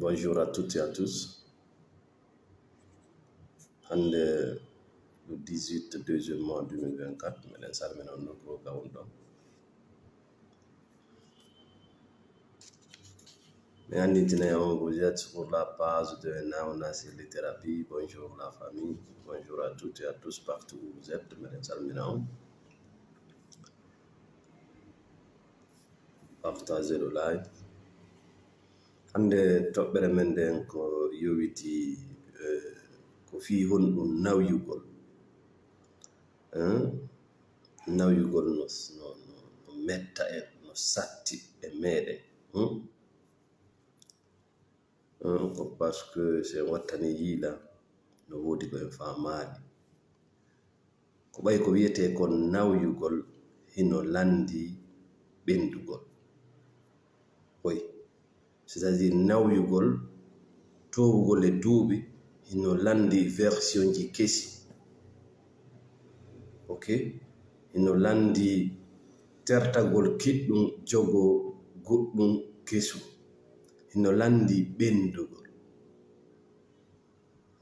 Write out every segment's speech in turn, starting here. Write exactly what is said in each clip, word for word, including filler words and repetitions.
Bonjour à toutes et à tous. Hannde le dix-huit deuxième mois deux mille vingt-quatre, meɗen salmina on nokku ka won ɗon. Mais en Indien, vous êtes sur la page de Naona Littérature. Bonjour la famille, bonjour à toutes et à tous partout où vous êtes. Meɗen salmina on. Partagez le live. Hannde toɓɓere men nden ko yowiti, eh, ko fii honɗum nawyugol. Hein? Nawyugol no, no, no, no metta en, no satti e meɗen. Hmm? Hein? Ko parce que si en wattani yiila, no woodi ko en faamaali. Ko ɓay ko wiyetee kon nawyugol hino lanndi ɓenndugol. Ɓoy, c'est-à-dire nawyugol, toowugol e duuɓi, hino lanndi versionji kesi. Ok? Hino lanndi tertagol kiɗɗum, jogoo goɗɗum kesum. Hino lanndi ɓenndugol.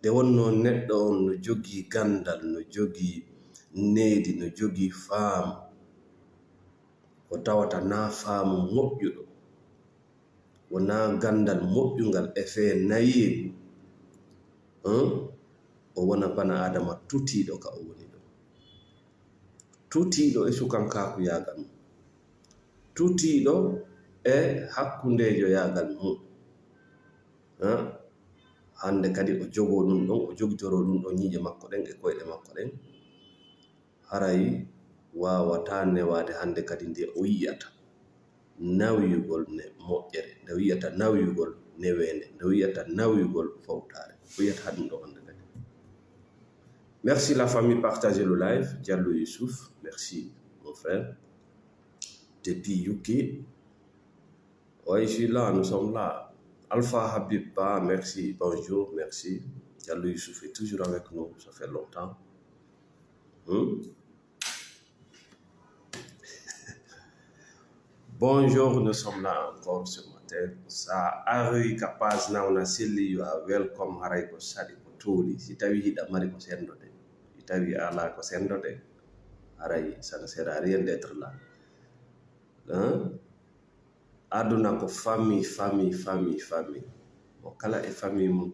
Nde wonnoo neɗɗo on no jogii ganndal, no jogii needi, no jogii faamu, ko tawata naa faamu moƴƴuɗo, wonaa ganndal moƴƴungal e fee nayeegu, hum, o wona bana Aadama tutiiɗo ka o woni ɗo. Tutiiɗo e sukankaaku yaagal mum. Tutiiɗo e hakkundeejo yaagal mum. Ha? Hannde kadi o jogoo ɗum ɗon, o jogitoroo ɗum ɗon ñiiƴe makko ɗen e koyɗe makko ɗen. Haray waawataa newaade hannde kadi nde o yi'ata nawyugol ne moƴƴere, nde o yi'ata nawyugol neweende, nde o yi'ata nawyugol fowtaare. O yi'ata ɗum ɗo hannde kadi. Merci la famille, partagez le live. Diallo Youssouf, merci mon frère. Depuis U K. Oui, je suis là, nous sommes là. Alpha Habib Ba, merci, bonjour, merci. Diallo Youssouf est toujours avec nous, ça fait longtemps. Hmm? Bonjour, nous sommes là encore ce matin. Sa ari ka page Naona Selli, you are welcome. Haray ko saɗi ko tuuli. Si tawi hiɗa mari ko senndode, si tawi ala ko senndode, haray ça ne sert à rien d'être là. Hein? Aduna ko famille, famille, famille, famille. Mo kala e famille mum.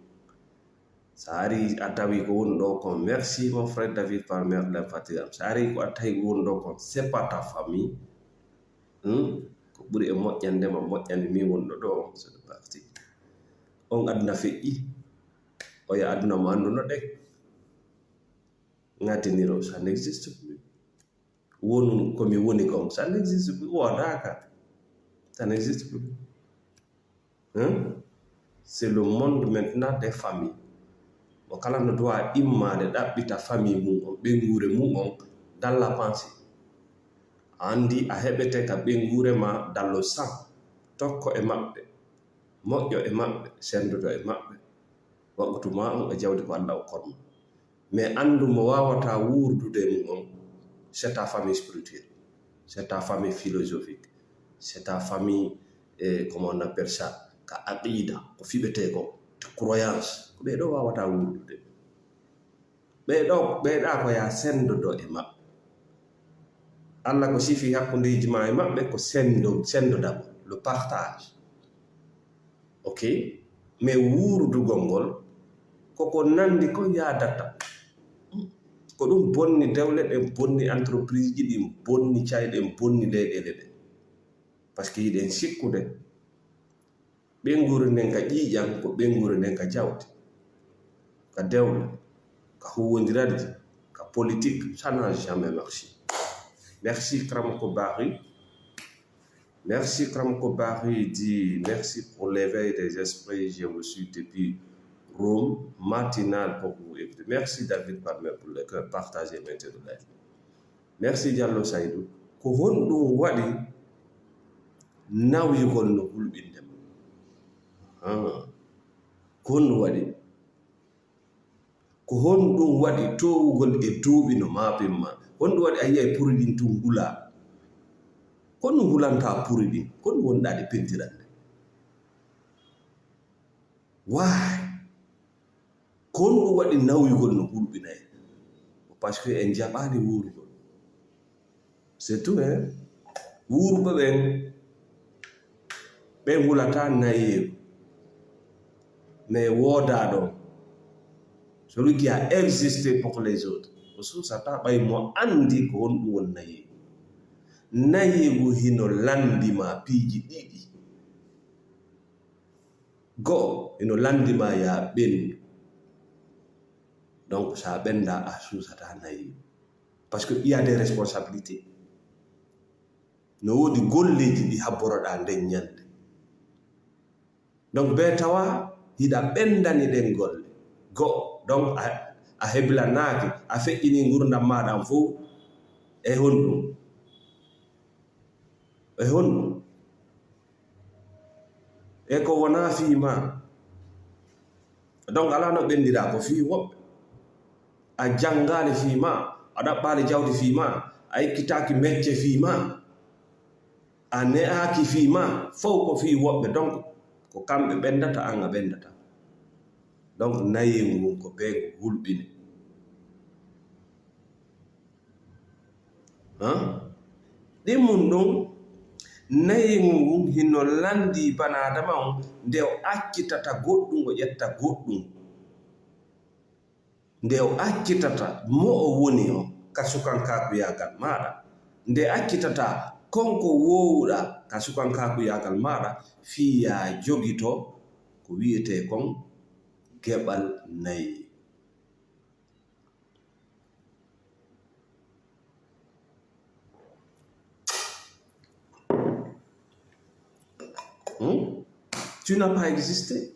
Sa ari a tawi ko woni ɗo kon, merci mon frère David par mère l'infatigable. Sa ari ko a tawi ko woni ɗo kon, c'est pas ta famille. Hmm? Ko ɓuri e moƴƴande ma, moƴƴande mi woni ɗo ɗo on, c'est de parti. On aduna feƴƴi. Oya aduna mo annduno ɗe. Ngatiniro, ça n'existe plus. Wonu ko mi woni kon, ça n'existe plus. Woodaaka. Ça n'existe plus. Hein? C'est le monde maintenant des familles. Mo kala no duwa immaade ɗaɓɓita famille mum on, ɓeynguure mum on, dalla pensée. A anndi a heɓete ka ɓeynguure ma dallo cent, tokko e maɓɓe, moƴƴo e maɓɓe, senndodo e maɓɓe. Waɓɓutu ma on e jawdi ko Alla okkor ma. Mais anndu mo waawataa wuurdude e mum on, c'est ta famille spirituelle, c'est ta famille philosophique, c'est ta famille, eh, comment on appelle ça, ka aqida, ko fiɓetee ko, ta croyance, ko ɓee ɗoo waawataa wuurdude. Ɓee ɗoo, ɓee ɗaa ko yaa senndodo e maɓɓe. Alla ko sifi hakkundeeji ma e maɓɓe ko senndo, senndodagol, le partage. Ok? Mais wuurdugol ngol, koko nanndi kon yaadatta. Ko ɗum bonni dewle ɗen, bonni entreprise ji ɗin, bonni cayɗe ɗen, bonni leyɗeele ɗen. Parce que hiɗen sikkude ɓeynguure nden ka ƴiiƴan, ko ɓeynguure nden ka jawdi, ka dewle, ka huwwondirarji, ka politique, ça n'a jamais marché. Merci Kramoko Barry. Merci Kramoko Barry dit merci pour l'éveil des esprits, je vous suis depuis Rome, matinal pour vous écouter. Merci David Palmer pour le cœur, partagez maintenant le live. Merci Diallo Saydou. Ko honɗum waɗi nawyugol no hulɓinde ma? Ah. Ko honɗum waɗi? Ko honɗum waɗi toowugol e duuɓi no maapin ma? Honɗum waɗi a yi'ay puri ɗin tun hulaa? Ko honɗum hulanta puri ɗin? Ko honɗum wonɗaa ɗi pentirande? Why? Ko honɗum waɗi nawyugol no hulɓina en? Parce que en jaɓaali wuurugol. C'est tout, hein? Wuurɓe ɓen, ɓen hulataa nayeeru. Mais woodaa ɗon. Celui qui a existé pour les autres. O suusataa ɓay mo anndi ko honɗum woni nayeeru. Nayeeru hino lanndi ma piiji ɗiɗi. Go'o, hino lanndi ma yaa ɓendu. Donc, so a ɓenndaa, a suusataa nayeeru. Parce que il y a des responsabilités. No woodi golleeji ɗi habboroɗaa nden ñannde. Donc, bee tawa hiɗa ɓenndani ɗen golle. Go'o, donc, a, a heblanaaki, a feƴƴinii ngurndan maaɗa fow e honɗum? E honɗum? E ko wonaa fii maa. Donc, alaa no ɓenndiraa ko fii woɓɓe. A janngaali fii maa, a ɗaɓɓaali jawdi fii maa, a ekkitaaki mecce fii maa, a ne'aaki fii maa, fow ko fii woɓɓe. Donc, ko kamɓe ɓenndata, an a ɓenndataa. Donc, nayeeru ngun ko bee ngu hulɓini. Ɗin mun ɗon, nayeeru ngun hino lanndii banaadama on nde o accitata goɗɗun, o ƴetta goɗɗun. Nde o accitata mo o woni on ka sukankaakuyaagal maaɗa, nde accitata kon ko woowuɗaa ka sukankaakuyaagal maaɗa, fii yaa jogito ko wi'etee kon geɓal nayi. Hmm? Tu n'as pas existé.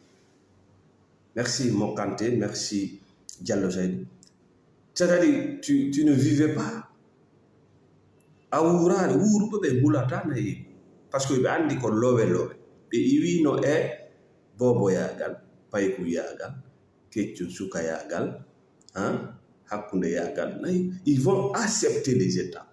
Merci Mokante, merci Diallo Seydou. C'est-à-dire, tu, tu ne vivais pas. A wuuraali, wuuruɓe ɓe hulataa nayi. Parce que ɓe anndi ko lowe lowe. Ɓe iwino e booboyaagal, paykuyaagal, keccun sukayaagal, han, hakkundeyaagal. Nayi, ils vont accepter les étapes.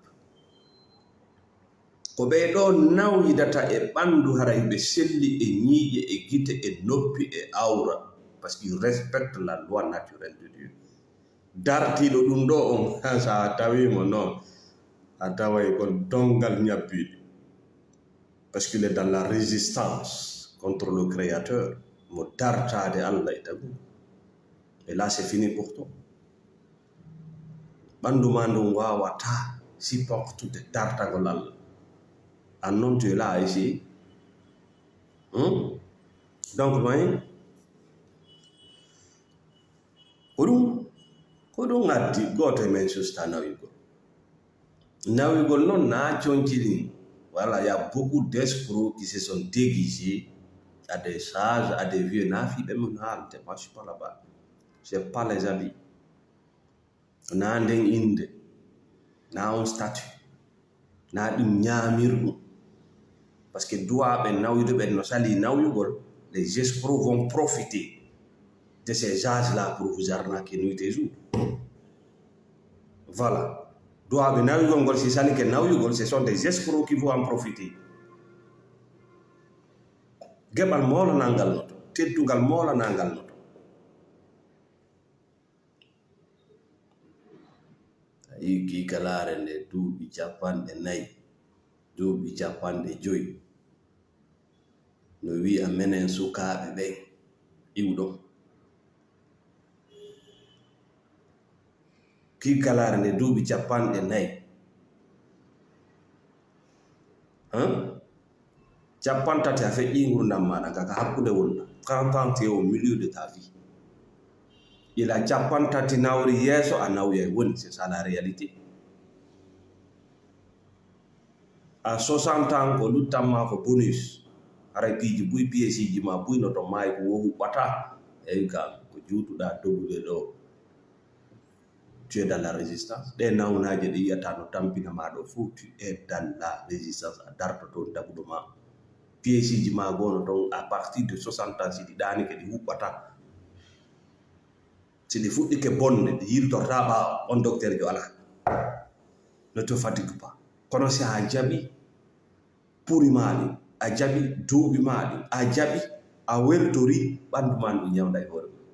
Ko ɓee ɗoo nawyidata e ɓanndu, haray ɓe selli e ñiiƴe, e gite, e noppi, e awra. Parce qu'ils respectent la loi naturelle de Dieu. Dartiiɗo ɗum ɗoo on, so a tawii mo non, a taway ko donngal ñabbiiɗo. Parce qu'il est dans la résistance contre le Créateur. Mo dartaade Allah e tagu. Et là, c'est fini pour toi. Ɓanndu maa ndun waawataa supportude dartagol Allah. An non, tu es là ici. Hmm? Donc, may, ko ɗum, ko ɗum addi gooto e men susta nawigol. Nawigol non na concini. Voilà, il y a beaucoup d'escrocs qui se sont déguisés à des sages, à des vieux. Na fi ɓe mun haalde, moi, je suis pas là-bas. C'est pas les habits. Na nden innde, na on statut, na ɗum ñaamirɗum. Parce que duwaaɓe nawyude ɓen no salii nawyugol, les escrocs vont profiter de ces âges-là pour vous arnaquer nuit et jour. Voilà. Duwaaɓe nawyugol ngol, si salike nawyugol, ce sont des escrocs qui vont en profiter. Geɓal moolanangal no to, teddungal moolanangal no to. A yi'i kiikalaare nde duuɓi capanɗe nayi, duuɓi capanɗe jowi. No wi'a menen sukaaɓe ɓen iwɗon. Kiikalaare nde duuɓi capanɗe nayi. Hein? Capantati a feƴƴii ngurndan maaɗa, ka, ka hakkunde wonɗaa. Trente ans, tu es au milieu de ta vie. Ila capantati nawri yeeso, a nawyay woni, c'est ça la réalité. À soixante ans, ko luttan maa ko bonus. Haray piiji buy, pièces ji maa buy no to maayi, ko wo huɓɓata. Eyi ka, ko juutuɗaa dogude ɗoo. Tu es dans la résistance. Ɗee nawnaaje ɗe yi'ataa no tampina maa ɗoo fow, tu es dans la résistance. A dartoto daguɗo maa. Pièces ji maa goo no ton, à partir de soixante ans, si ɗi ɗaanike, ɗi huɓɓata. Si ɗi fuɗɗike bonde, ɗi yiltortaa ɓaawo, on docteur jo alaa. Ne te fatigue pas. Kono si a jaɓi puri maa ɗin, a jaɓi duuɓi maa ɗin, a jaɓi, A weltori, ɓandu ma ndu ñawda e hoore mum.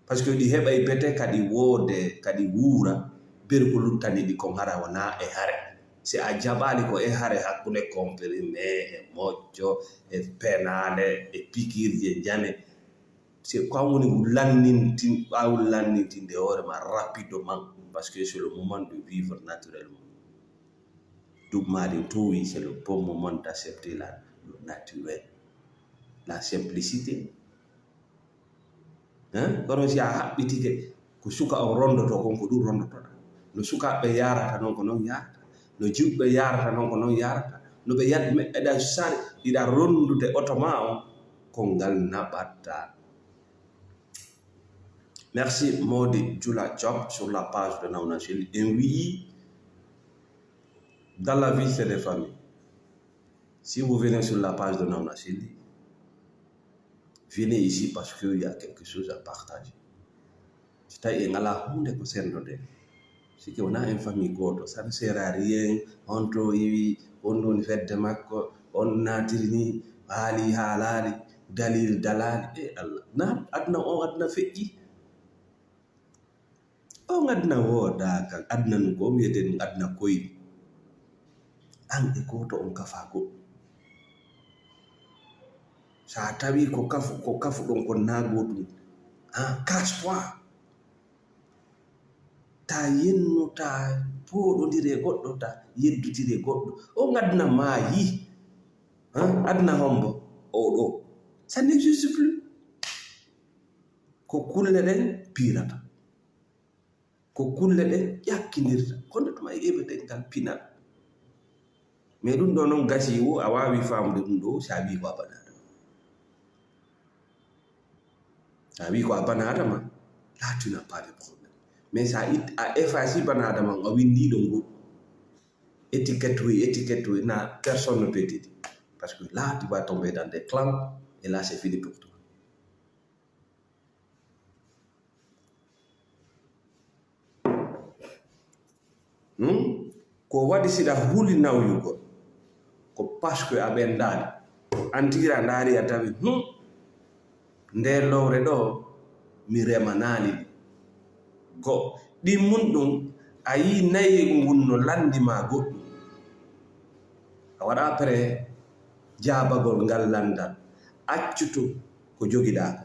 Parce que ɗi heɓay bete kadi woode, kadi wuura, beri ko luttani ɗi kon hara wona e hare. Si a jaɓali ko e hare hakkunde comprimé, e mocco, e penaale, e pikirje jane. C'est quoi woni lannintin, ɓaawo lannintinde hoore ma rapidement, parce que c'est le moment de vivre naturellement. Ɗum maɗi towi, c'est le bon moment d'accepter la, le naturel, la simplicité. Hein? Kono si a haɓɓitike, ko suka on rondoto kon, ko ɗum rondotoɗa. No sukaaɓe yarata non, ko non yarata. No jiwɓe yarata non, ko non yarata. No ɓe yad-, me-, eɗa sari, iɗa rondude oto ma on, ko ngal naɓatta. Merci Modi Jula Job sur la page de Nawna Shelly. En wi'i, dans la vie, c'est des familles. Si vous venez sur la page de Nawna Shelly, venez ici parce qu'il y a quelque chose à partager. Si tawi en alaa huunde ko senndoɗen, si que on a une famille gooto, ça ne sert à rien, on to iwi, on ɗon fedde makko, on naatiri ni, haali haalaali, dalil dalaali. E Allah, na aduna o, aduna feƴƴi. On aduna woodaaka, aduna nun ko on wiyetee ɗum aduna koyri. An e gooto on kafaa goɗɗum. So a tawi ko kafu, ko kafuɗon kon naa gootum, ah, casse-toi. Ta yenno, ta pooɗondire goɗɗo, ta yeddutire goɗɗo. On aduna maayi. Ah, aduna hombo? O ɗo. Ça n'existe plus. Ko kulle ɗen piirata. Ko kulle ɗen ƴakkindirta. Kono tuma e ɓe ɗen ngal pinal. Mais ɗum ɗo noon gasi wo, a waawi faamude ɗum ɗo, si a wii ko a bana Adama. Si a wii ko a bana Adama, là, tu n'as pas de problème. Mais si a it-, a efface bana Adama, a winndi ɗon ngo. Étiquette, oui, étiquette, oui, na personne ne peut t'aider. Parce que là, tu vas tomber dans des clans, et là, c'est fini pour toi. Hmm? Ko waɗi siɗa huli nawyugol, ko parce que a ɓendaali. An tigi a ndaari a tawi, hmm, nde lowre ɗo mi remanaali ɗi. Go, ɗin mun ɗum, a yii nayeegu ngun no lanndi ma goɗɗum. A waɗa prêt jaabagol ngal lanndal. Accutu ko jogiɗaa ko.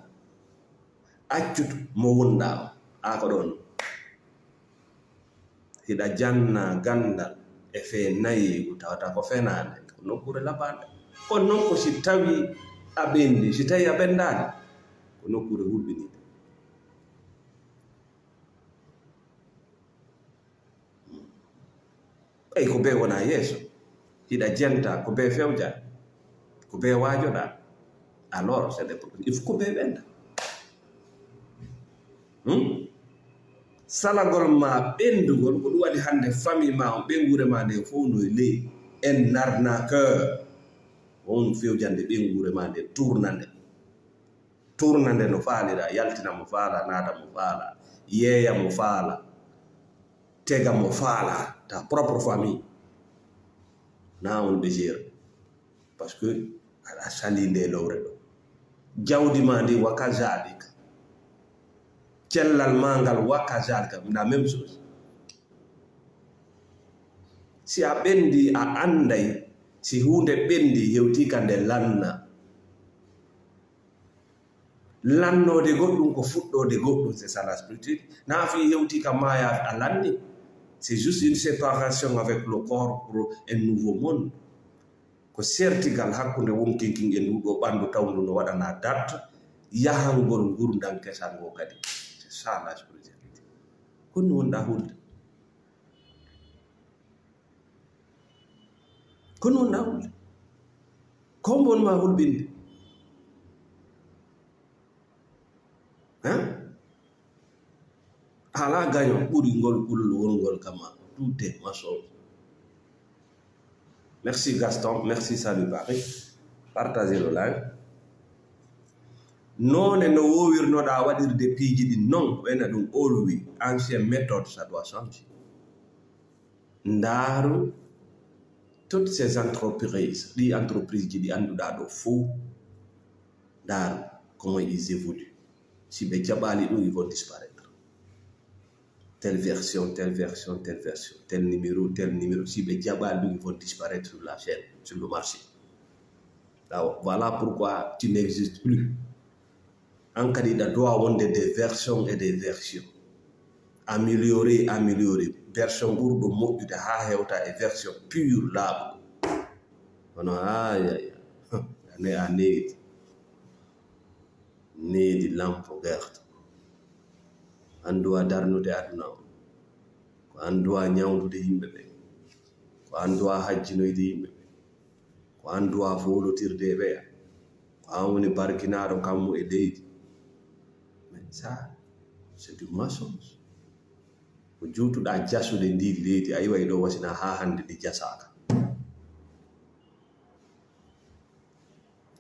Accutu mo wonɗaa o, aa ko ɗon. Hiɗa janna ganndal e fee nayeegu tawata ko fenaande, ko nokkuure labaande. Kono non ko si tawi a ɓendi, si tawi a ɓendaani, ko nokkuure hulɓiniinde. Ɓay ko bee wona yeeso, hiɗa jenta ko bee fewja, ko bee waajoɗa, alors c'est des problèmes. Il faut ko bee ɓenda. Hmm? Salagol ma ɓendugol, ko ɗum waɗi hannde famille ma on, ɓenguure ma nde fof no e ley. En arnaqueur. On fewjande ɓenguure ma nde, tournande. Tournande no faalira, yaltina mo faala, naata mo faala, yeeya mo faala, tega mo faala, ta propre famille. Na on ɓe jeer. Parce que aɗa sali nde lowre ɗo. Jawdi ma ndi waka zalika. Cellal ma ngal waka zalika. La même chose. Si a ɓendi, a anday. Si huunde ɓendi, hewti ka nde lanna. Lannoode goɗɗum ko fuɗɗoode goɗɗum, c'est ça la spiritualité. Na fi hewti ka maaya a lanni. C'est juste une séparation avec le corps pour un nouveau monde. Ko sertigal hakkunde wonkinkin e ndu ɗo ɓandu tawndu no waɗana date yahangol ngurndan kesal ngo kadi. C'est ça la spiritualité. Ko ɗum wonɗa hulde. Ko noon na hulde. Ko mbon ma hulɓinde. Hein? Ala gagnant ɓuri ngol ɓulol wongol kama. Tout est mensonge. Merci Gaston, merci Salut Paris. Partagez le live. Noone no woowirnoɗaa waɗirde piiji ɗin non, wayna ɗum olwi, ancienne méthode, ça doit changer. Ndaaru toutes ces entreprises, ɗi entreprise ji ɗi annduɗaa ɗo fof, Ndaar comment ils évoluent. Si ɓe jaɓaali ɗum, ils vont disparaître. Telle version, telle version, telle version, tel numéro, tel numéro. Si ɓe jaɓaali ɗum, ils vont disparaître sur la chaîne, sur le marché. Voilà pourquoi tu n'existes plus. An kadi ɗa doit wonde des versions et des versions. Améliorer, améliorer. Version ɓurɗo moƴƴude haa hewta e version pure laaɓuɗo. Kono haa yaya. Ane a needi. Needi lampo gerto. An duwa darnude aduna o. Ko an duwa ñawndude yimɓe ɓe. Ko an duwa hajjinoyde yimɓe ɓe. Ko an duwa foolotirde e ɓeya. Ko an woni barkinaaɗo kammu e leydi. Mais ça, c'est du mensonge. Ko juutuɗa jasude ndi leydi, a iwa e ɗo wasina haa hannde ndi jasaaka.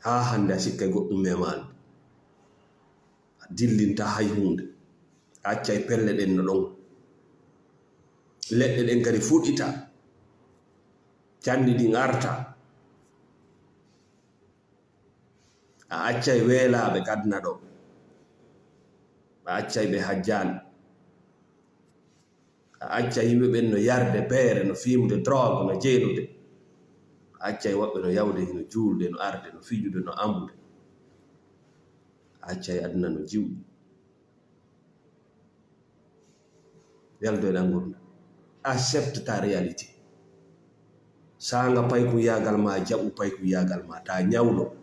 Haa hannde a sikka e goɗɗum memaani. A dillinta hay huunde. A accay pelle ɗen no ɗon. Leɗɗe ɗen kadi fuɗita. Canɗi ɗin arta. A accay weelaaɓe kadna ɗo. A accay ɓe hajjaali. A accay yimɓe ɓen no yarde beere, no fiimude drogue, no jeelude. A accay woɓɓe no yawde, no juulde, no arde, no fijude, no ambude. A accay aduna no jiwɗi. Yaldo e ɗan ngurndan. Accepte ta réalité. Saanga paykuyagal ma, jaɓu paykuyagal ma. Ta ñawlo.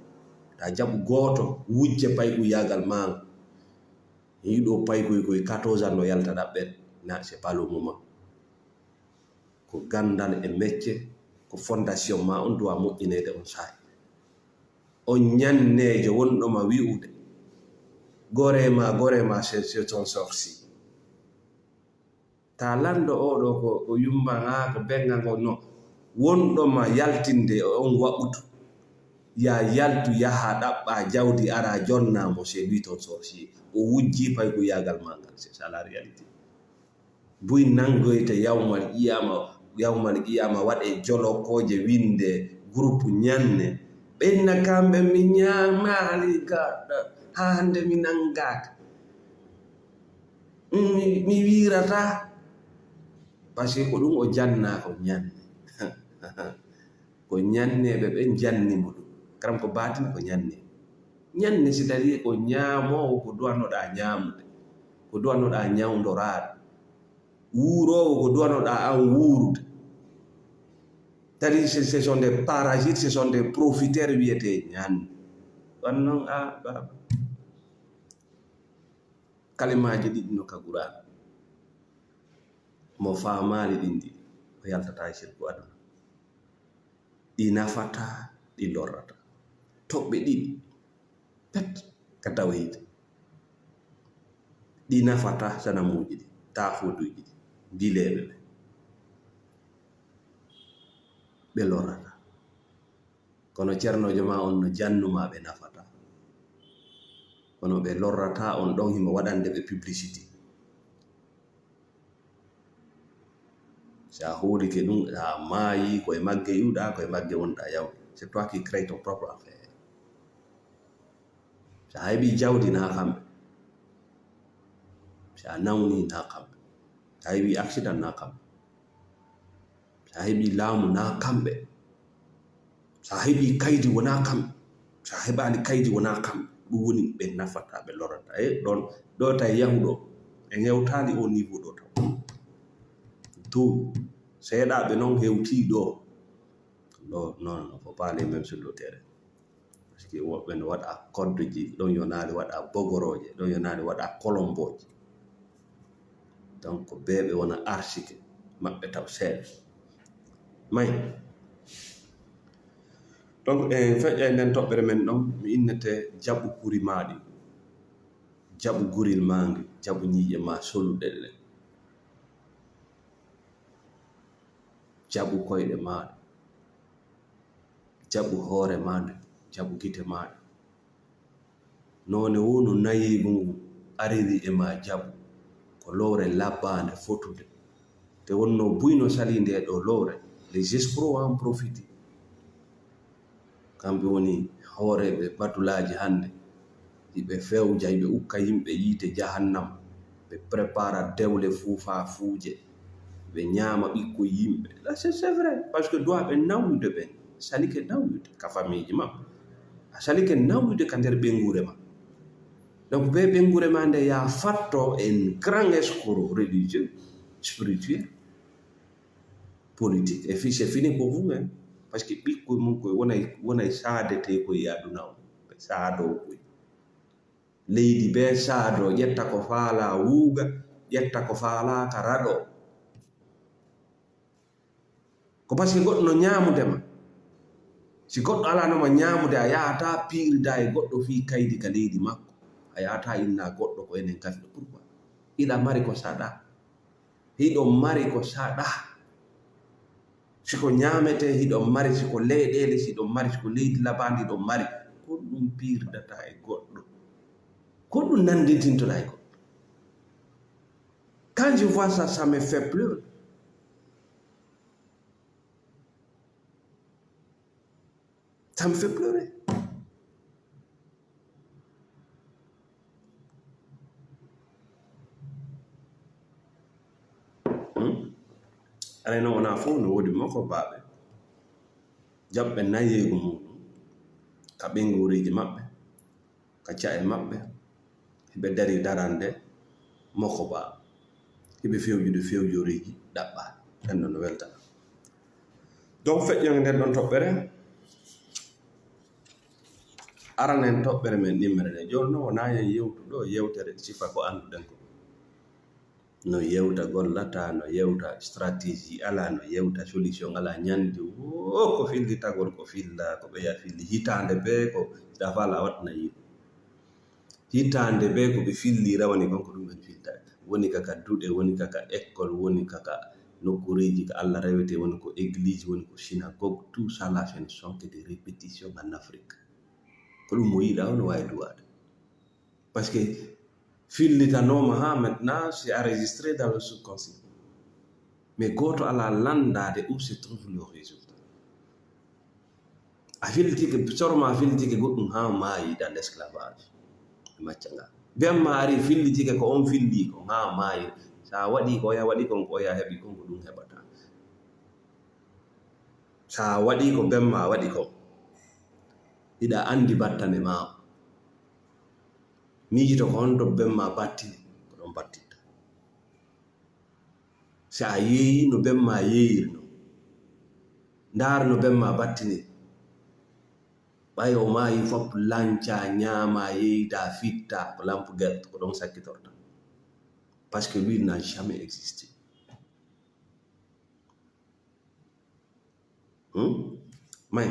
Ta jaɓu gooto wujje paykuyagal ma. Yiɗo paykuy koy quatorze ans no yalta ɗaɓɓen. Na, c'est pas le moment. Ko ganndal e mecce, ko fondation ma on duwa moƴƴineede on saa'i. On ñanneejo wonɗo ma wi'ude, "Gore ma, gore ma, c'est, c'est un sorcier." Ta lanndo oo ɗoo ko, ko yumma ŋaa, ko benga ngo, no. Wonɗo ma yaltinde e on waɓutu. Ya yaltu, yaha ɗaɓɓa jawdi, ara jonna mo, c'est lui ton sorcier. O wujji paykuyagal ma ngal, c'est ça la réalité. Buy nanngoyte yawmal qiyaama, yawmal qiyaama waɗe jolokooje winnde groupe ñanne. Ɓen na kamɓe mi ñaamaali ka, haa hannde mi nanngaaka. Mi, mi wiirataa. Parce que ko ɗum o jannaa ko ñanne. Ko ñanneeɓe ɓen janni mo ɗum. Karam ko baatin ko ñanne. Ñanne, c'est-à-dire ko ñaamoowo ko duwanoɗaa ñaamude, ko duwanoɗaa ñawndoraade. Wuuroowo ko duwanoɗaa an wuurude. Tadi ce, ce sont des parasites, ce sont des profiteurs wiyetee ñanne. Wan noon a baaba. Kalimaaji ɗiɗi no ka Qur'aan. Mo faamaali ɗin ɗiɗi, o yaltataa e sirku aduna. Ɗi nafataa, ɗi lorrataa. Toɓɓe ɗiɗi, pet, ka tawhiid. Ɗi nafataa sanamuuji ɗi, taafuuduuji ɗi, mbileeɓe ɓe. Ɓe lorrataa. Kono ceernoojo ma on no jannu ma ɓe nafataa. Kono ɓe lorrataa on ɗon himo waɗande ɓe publicité. Si a hoolike ɗum, a maayi, ko e magge iwɗaa, ko e magge wonɗaa yawde. C'est toi qui crée ton propre affaire. Si a heɓi jawdi, naa kamɓe. Si a nawni, naa kamɓe. Si a heɓi accident, naa kamɓe. Si a heɓi laamu, naa kamɓe. Si a heɓi kaydi, wonaa kamɓe. Si a heɓaali kaydi, wonaa kamɓe. Ɗum woni ɓe nafata, ɓe lorata. E ɗon, ɗo tawi yahuɗo, en hewtaali o niveau ɗo taw. Tout, seeɗaaɓe noon hewtii ɗo. Ɗo, non, non, faut pas aller même sur le terrain. Parce que woɓɓe no waɗa koddoji, ɗon yo naali waɗa bogorooje, ɗon yo naali waɗa kolombooje. Donc, ko beeɓe wona arsike, maɓɓe taw seeɗa. May. Donc, e feƴƴa e nden toɓɓere men ɗon, mi innete jaɓu kuri maaɗi, jaɓu guril maangi, jaɓu ñiiƴe ma soluɗe ɗen. Jaɓu koyɗe maaɗa, jaɓu hoore maaɗa, jaɓu gite maaɗa. Noone woo no nayeegu ngu ariri e ma jaɓu, ko lowre labbaande fotude. Te wonnoo buy no salii ndee ɗoo lowre, les escrocs en profiti. Kamɓe woni hooreeɓe badulaaji hannde, Hiɓe fewja, hiɓe ukka yimɓe yiite jahannam, ɓe prépara dewle fuufa fuuje, ɓe ñaama ɓikkoy yimɓe. Là, c'est, c'est vrai, parce que duwa ɓe nawwude ɓen, salike nawwude ka famiiji ma, a salike nawwude ka nder ɓeynguure ma. Donc, be ɓeynguure ma nde ya fatto en grand escroc religieux, spirituel, politique. Et puis, c'est fini pour vous, hein. Parce que ɓikkoy mum koy wonay, wonay saadete koy e aduna o. Ɓe saado koy. Leydi be saado, ƴetta ko faala wuuga, ƴetta ko faala ka raɗo. Ko parce que goɗɗo no ñaamude ma. Si goɗɗo alano ma ñaamude, a yahata piirida e goɗɗo fii kaydi ka leydi makko. A yahata inna goɗɗo ko enen kafiɗo. Pourquoi? Hiɗa mari ko saɗa. Hiɗo mari ko saɗa. Si ko ñaamete, hiɗo mari. Si ko leyɗeele, si hiɗo mari. Si ko leydi labaandi, hiɗo mari. Ko ɗum piiridata e goɗɗo. Ko ɗum nanndintintoɗa e goɗɗo. Quand je vois ça, ça me fait pleurer. Ça me fait pleurer. Hmm? Aray no wona fof no woodi mokobaaɓe jaɓɓe nayeegu muɗum ka ɓeynguureeji maɓɓe, ka ca'e maɓɓe, hiɓe dari darande mokobaa, hiɓe fewjude fewjoreeji ɗaɓɓaaɗi. Ɓen ɗon no weltana. Donc, feƴƴon e nden ɗon toɓɓere. Aranen toɓɓere men ɗimmere nde. Jooni non wonaa yen yewtu ɗo yewtere sifa ko annduɗen ko. No yewta gollata, no yewta stratégie alaa, no yewta solution alaa. Ñande woo ko fillitagol, ko filla, ko ɓeya filli hitaande bee ko siɗa faala a waɗana yiɗo. Hitaande bee ko ɓe filli rawani kon ko ɗum ɓen filta. Woni ka ka duɗe, woni ka ka école, woni ka ka nokkureeji ka Allah rewete, woni ko église, woni ko synagogue, tout ça là, ce ne sont que des répétitions en Afrique. Ko ɗum mo yiɗa on no waawi duwaade. Parce que fillitanooma haa maintenant, c'est enregistré dans le subconscient. Mais gooto alaa lanndaade où se trouve le résultat. A fillitike, soro ma fillitike goɗɗum haa maayi dans l'esclavage. E macca nga. Bemma ari fillitike ko on filli kon haa maayi. Sa waɗi ko oya waɗi kon, ko oya heɓi kon, ko ɗum heɓata. Sa waɗi ko bemma waɗi kon, hiɗa anndi battane ma. Miijito ko honto bemma battini, ko ɗon battitta. Si a yeeyi no bemma yeeyirno, ndaar no bemma battini. Ɓay o maayi fop, lanca, ñaama, yeeyta, fitta, ko lampe gerte, ko ɗon sakkitorta. Parce que lui n'a jamais existé. Hmm? May.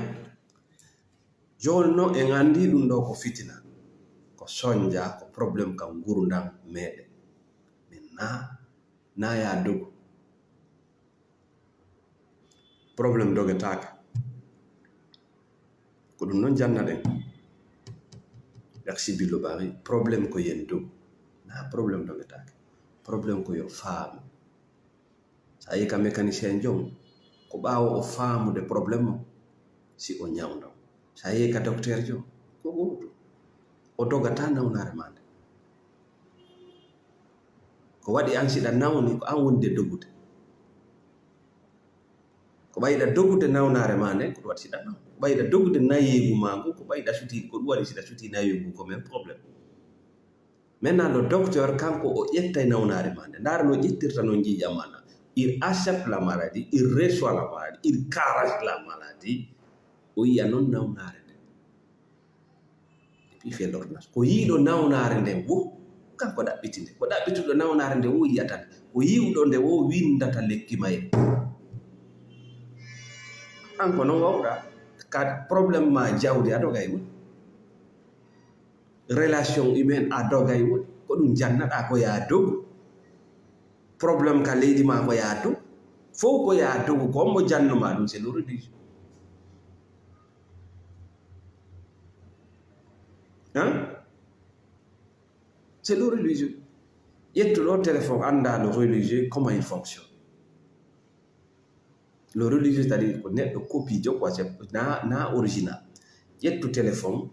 Jooni non en anndi ɗum ɗo ko fitina, ko sonja, ko problème ka ngurndam meɗen. Min na, na ya dogu. Problème dogetaaka. Ko ɗum non jannaɗen. Merci Billo Bari. Problème ko yen dogu. Na problème dogetaaka. Problème ko yo faamu. Sa yehi ka mécanicien jom, ko ɓaawo o faamude problème mo, si o ñawndo. Sa yehi ka docteur jom, ko gooto. O dogata nawnaare ma nde. Ko waɗi an siɗa nawni, ko an woni de dogude. Ko ɓayɗa dogude nawnaare ma nde, ko ɗum waɗi siɗa nawni. Ko ɓayɗa dogude nayeegu ma ngu, ko ɓayɗa suti, ko ɗum waɗi siɗa suti nayeegu, ko men problème. Maintenant, le docteur, kanko o ƴettay nawnaare ma nde. Ndaara no ƴettirta non ƴiiƴam ma na. Il accepte la maladie, il reçoit la maladie, il caresse la maladie. O yiya non nawnaare nde. Et puis, il fait l'ordonnance. Ko yiiɗo nawnaare nde wo, kanko ɗaɓɓiti nde. Ko ɗaɓɓituɗo nawnaare nde wo yiyata nde. Ko yiwɗo nde wo windata lekki maye. An ko non wawɗa. Ka problème ma jawdi a dogay woni. Relation humaine a dogay woni. Ko ɗum jannaɗa ko ya dogu. Problème ka leydi ma ko ya dogu. Fow ko ya dogu. Ko hombo janno ma ɗum, c'est le religieux. Hein? C'est le religieux. Ƴettu ɗo téléphone, annda le religieux, comment il fonctionne. Le religieux, c'est-à-dire ko neɗɗo copijo quoi, c'est na, na original. Ƴettu téléphone,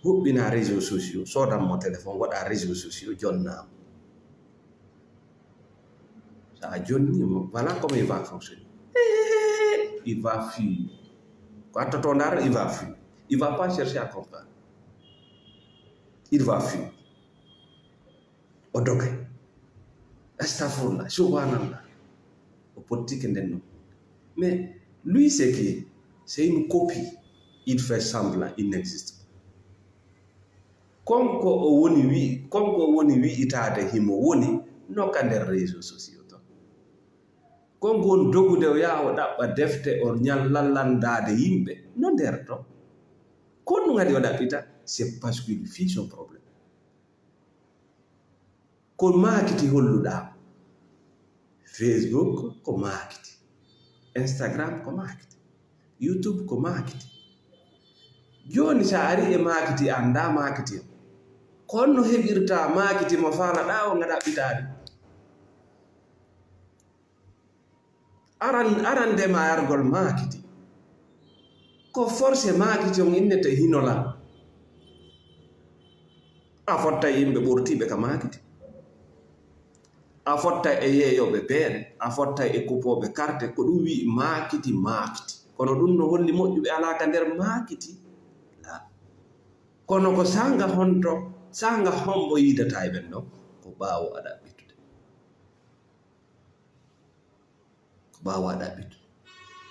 Huɓɓina réseaux sociaux, soodan mo téléphone, waɗa réseaux sociaux, jonnaa mo. So a jonnii mo, voilà comment il va fonctionner. Eh, il va fuir. Ko a totoo ndaara, il va fuir. Il va pas chercher à comprendre. Il va fuir. O dogay. Astafurlah, subhanallah. O pottike nden non. Mais lui, c'est qui? C'est une copie. Il fait semblant, il n'existe pas. Konko o woni wi-, konko o woni wi'itaade himo woni no ka nder réseaux sociaux ton. Konko woni dogude o yaha o ɗaɓɓa defte, o ñal-, lallandaade yimɓe no nder ton. Ko ɗum haɗi o ɗaɓɓita, c'est parce qu'il fuit son problème. Ko maakiti holluɗaa. Facebook ko maakiti. Instagram ko maakiti. YouTube ko maakiti. Jooni, so a arii e maakiti, a anndaa maakiti on. Ko honno heɓirtaa maakiti mo faalaɗaa on, a ɗaɓɓitaade? Aran-, arande ma argol maakiti. Ko forcé maakiti on innete hino lan. A fottay yimɓe ɓortiiɓe ka maakiti. A fottay e yeeyooɓe beere, a fottay e kupooɓe karte, ko ɗum wi'i maakiti, maakiti. Kono ɗum no holli moƴƴuɓe alaa ka nder maakiti? Laa. Kono ko saanga honto, saanga hombo yiidataa e ɓen ɗon? Ko ɓaawo a ɗaɓɓitude. Ko ɓaawo a ɗaɓɓitu.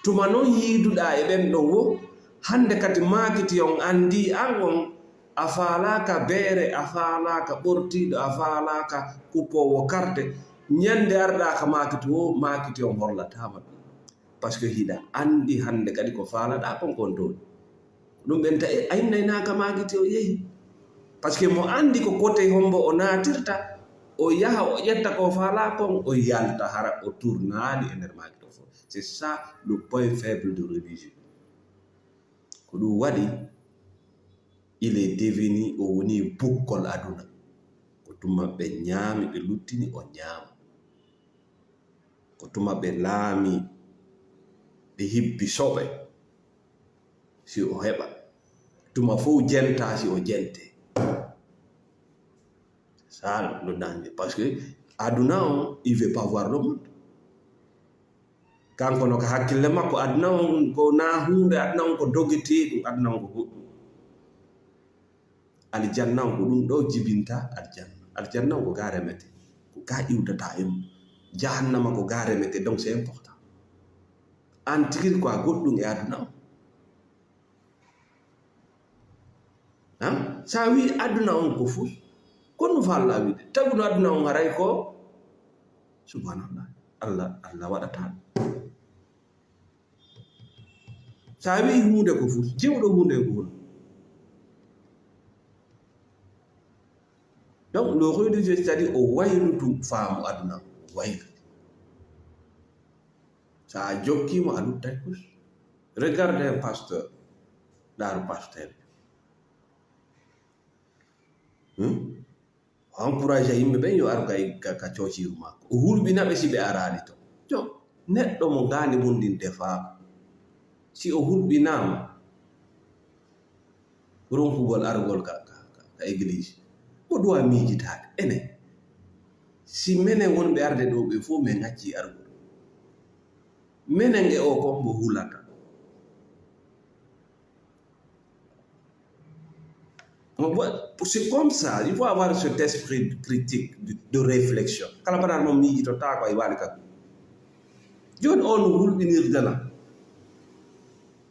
Tuma non yiiduɗaa e ɓen ɗon wo, hannde kadi maakiti on anndii an on, a faalaaka beere, a faalaaka ɓortiiɗo, a faalaaka kupoowo karte. Ñannde arɗaa ka maakiti wo, maakiti on hollataama ɗum. Parce que hiɗa anndi hannde kadi ko faalaɗaa kon kon toon. Ɗum ɓen tawi a innaynaaka maakiti o yehi. Parce que mo anndi ko kote hombo o naatirta, o yaha o ƴetta ko faalaa kon, o yalta hara o tournaali e nder maakiti o fof. C'est ça le point faible de religieux. Ko ɗum waɗi, il est devenu, o woni bukkol aduna. Ko tuma ɓe ñaami, ɓe luttini, o ñaama. Ko tuma ɓe laami, ɓe hibbi soɓe, si o heɓa. Tuma fof jenta, si o jente. Ça, le danger. Parce que aduna on, il veut pas voir le monde. Kanko no ka hakkille makko, aduna on ko na huunde, aduna on ko dogeteeɗum, aduna on ko goɗɗum. Aljanna on ko ɗum ɗo jibinta aljanna. Aljanna on ko ga remete, ko ga iwdata e mum. Jahannama ko ga remete, donc c'est important. An tigi ko a goɗɗum e aduna on. Han? Sa wi aduna on ko fuu, ko no falla wiide? Taguno aduna on haray ko, subhanallah. Allah, Allah waɗata ɗum. Sa wi huunde ko fuu, jiwɗo huunde ko fuu. Donc, le religieux, c'est-à-dire o waylutu faamu aduna, o waylutu. Sa a jokkimo, a luttay kus. Regarde un pasteur, ɗaaru pasteur. Hmm? O encourage yimɓe ɓen yo aru ka, ka, ka coociiru makko. O hulɓina ɓe si ɓe araali to. Jo, neɗɗo mo ngaandi mum ndin defaaka, si o hulɓinaama, ronkugol argol ka, ka, ka, ka église, o ɗuwa miijitaade. Enen, si menen wonɓe arde ɗo ɓe fof men accii argol, menen e o ko mbo hulata. On voit, c'est comme ça, il faut avoir cet esprit critique de, de réflexion. Kala mbaɗa noon miijitotaako e waali kam. Jooni on no hulɓinirdena.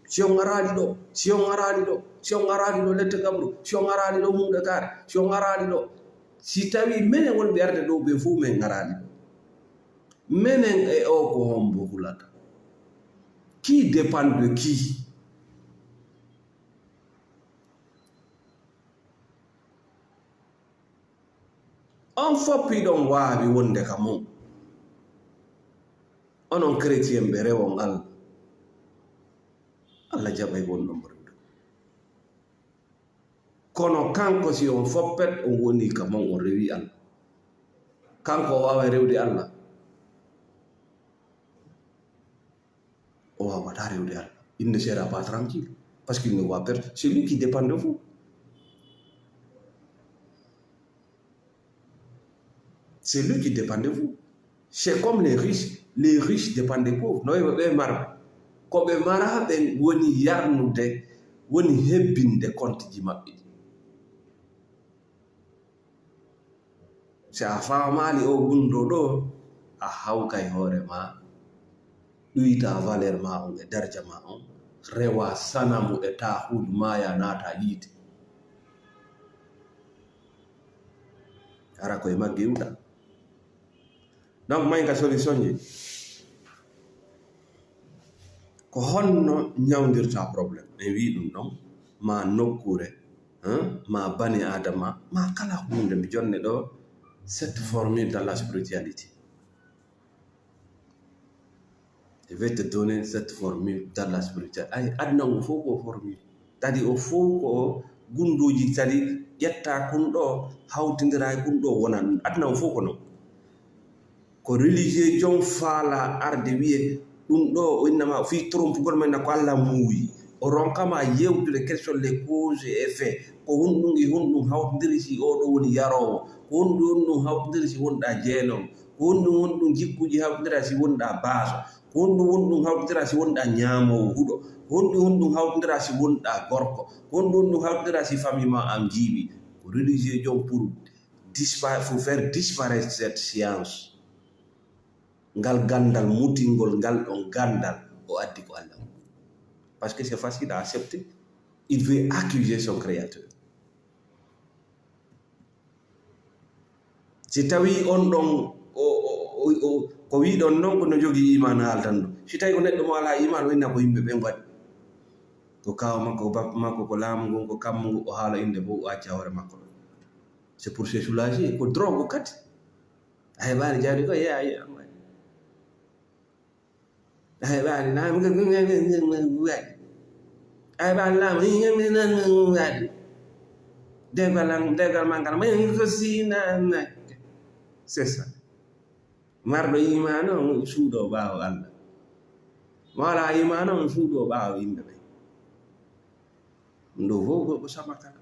Si on ngaraali ɗo, si on ngaraali ɗo, si on ngaraali ɗo lette gabru, si on ngaraali ɗo huunde kaare, si on ngaraali ɗo. Si tawi menen wonɓe arde ɗo ɓe fof men ngaraali ɗo. Menen e o ko hombo hulata? Qui dépend de qui? On fof hiɗon waawi wonde ka mum. Onon chrétien ɓe rewon Allah. Allah jaɓay wonɗon mo rewde. Kono kanko si on foppet on woni ka mum on rewi Allah. Kanko o waaway rewde Allah. O waawata rewde Allah. Il ne sera pas tranquille. Parce qu'il ne voit personne. C'est lui qui dépend de vous. C'est lui qui dépend de vous. C'est comme les riches. Les riches dépendent des pauvres. No ɓe ɓe mara. Ko ɓe mara ɓen woni yarnude, woni hebbinde konteji maɓɓe ɗi. Si a faamaali o gunndoo ɗoo, a hawkay hoore maa, ɗuyta valeur maa on e darja maa on, rewa sanamu e taahuudu, maaya naata yiite. Hara koye magge iwɗa. Donc, may ka solution ji. Ko honno ñawndirta problème? En wii ɗum ɗon, ma nokkuure, hein, ma bani Adama, ma kala huunde. Mi jonne ɗoo cette formule dans la spiritualité. Je vais te donner cette formule dans la spiritualité. Ay, aduna ngu fof ko formule. Tadi o fof ko gunnduuji, tadi ƴetta kun ɗoo, hawtindira e kun ɗoo, wona ɗum. Aduna o fof ko non. Ko religieux jom faala arde wiye, ɗum ɗoo o innama fii trompugol ma, inna ko Alla muuyi. O ronkama yewtude question les causes et effets. Ko honɗum e honɗum hawtindiri si oo ɗoo woni yaroowo? Ko honɗum honɗum hawtindiri si wonɗaa jeenoowo? Ko honɗum honɗum jikkuuji hawtindira si wonɗaa baaso? Ko honɗum honɗum hawtindira si wonɗaa ñaamoowo huɗo? Ko honɗum honɗum hawtindira si wonɗaa gorko? Ko honɗum honɗum hawtindira si famille maa an jiiɓi? Ko religieux jom pour dispa-, pour faire disparaître cette science. Ngal ganndal mutingol, ngal ɗon ganndal, o addi ko Alla. Parce que c'est facile à accepter. Il veut accuser son créateur. Si tawii on ɗon, o, o, o, o, ko wiɗon non, ko no jogii iimaan haaldanɗo. Si tawii ko neɗɗo mo alaa iimaan, o inna ko yimɓe ɓen waɗi. Ko kaaw makko, ko bappa makko, ko laamu ngun, ko kammu ngun, o haala innde fof, o acca hoore makko ɗon. C'est pour se soulager, ko drogue kadi. A heɓaani jaadi ko, yeeya, yeeya. A heɓaani laamu, waɗi. A heɓaani laamu, waɗi. Dewgal am, dewgal ma ngal, ma ko sina, c'est ça. Marɗo iimaan on suuɗo ɓaawo Alla. Mo alaa iimaan on suuɗo ɓaawo yimɓe ɓen. Ɗum ɗoo fof ko, ko sama kala.